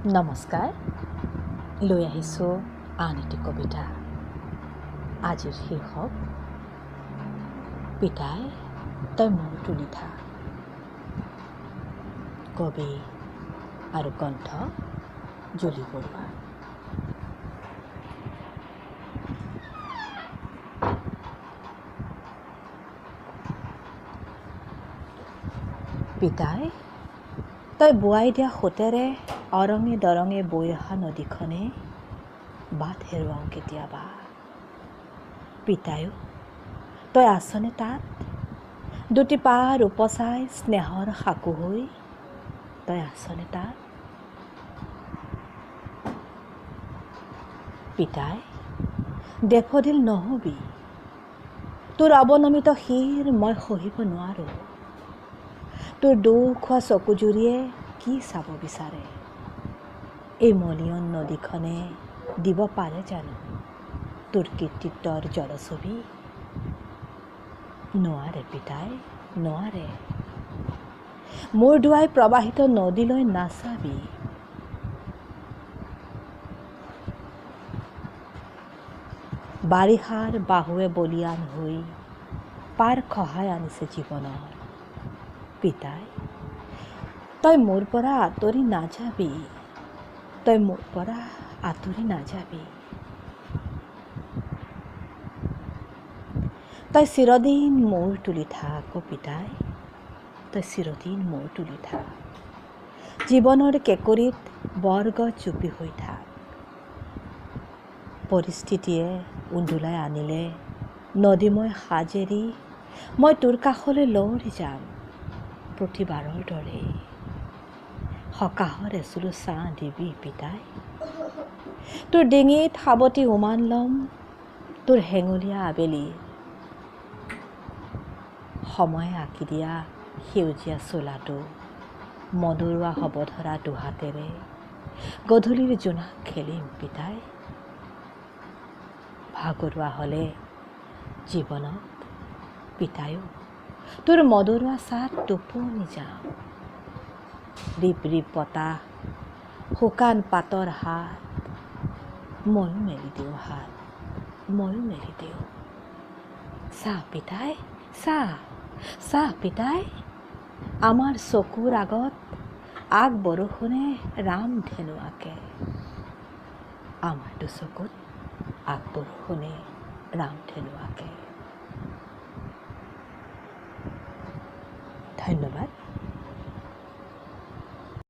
নমস্কাৰ, লৈ আহিছোঁ আন এটি কবিতা। আজিৰ শীৰ্ষক পিতাই তই মূৰ তুলি থাক। কবি আৰু কণ্ঠ জুলি বৰুৱা। পিতাই তই বোৱাই দিয়া সোঁতেৰে অৰঙে দৰঙে বৈ অহা নদীখনে বাট হেৰুৱাওঁ কেতিয়াবা। পিতায়ো তই আছনে তাত? দুটি পাৰ উপচাই স্নেহৰ সাকু হৈ তই আছনে তাত? পিতাই ডেফডিল নহবি, তোৰ অৱনমিত শিৰ মই সহিব নোৱাৰোঁ। তোৰ দুখ হোৱা চকুজুৰিয়ে কি চাব বিচাৰে? এই মলিয়ন নদীখনে দিব পাৰে জানো তোৰ কৃতিত্বৰ জলছবি? নোৱাৰে পিতাই, নোৱাৰে। মোৰ দুৱাই প্ৰবাহিত নদীলৈ নাচাবি। বাৰিষাৰ বাহুৱে বলিয়ান হৈ পাৰ খহাই আনিছে জীৱনৰ। পিতাই তই মোৰ পৰা আঁতৰি নাযাবি, তই মোৰ পৰা আঁতৰি নাযাবি। তই চিৰদিন মূৰ তুলি থাক অ পিতাই, তই চিৰদিন মূৰ তুলি থাক। জীৱনৰ কেঁকুৰিত বৰগছ জুপি হৈ থাক। পৰিস্থিতিয়ে উন্দোলাই আনিলে নদীময় সাজ এৰি মই তোৰ কাষলৈ লৰি যাম প্ৰতিবাৰৰ দৰে। সকাহৰ এচুলো ছাঁ দিবি পিতাই। তোৰ ডিঙিত সাৱটি উমান ল'ম তোৰ হেঙুলীয়া আবেলি। সময়ে আঁকি দিয়া সেউজীয়া চোলাটো মদৰুৱা হ'ব ধৰা দুহাতেৰে গধূলিৰ জোনাক খেলিম পিতাই। ভাগৰুৱা হ'লে জীৱনত পিতায়ো তোৰ মদৰুৱা ছাঁত টোপনি যাম। ৰিপ ৰিপ বতাহ, শুকান পাতৰ হাত, ময়ো মেলি দিওঁ হাত, ময়ো মেলি দিওঁ। চাহ পিতাই, চাহ, চাহ পিতাই। আমাৰ চকুৰ আগত আগ বৰষুণে ৰামধেনু আঁকে। আমাৰ দুচকুত আগ বৰষুণে ৰামধেনু আঁকে। ধন্যবাদ।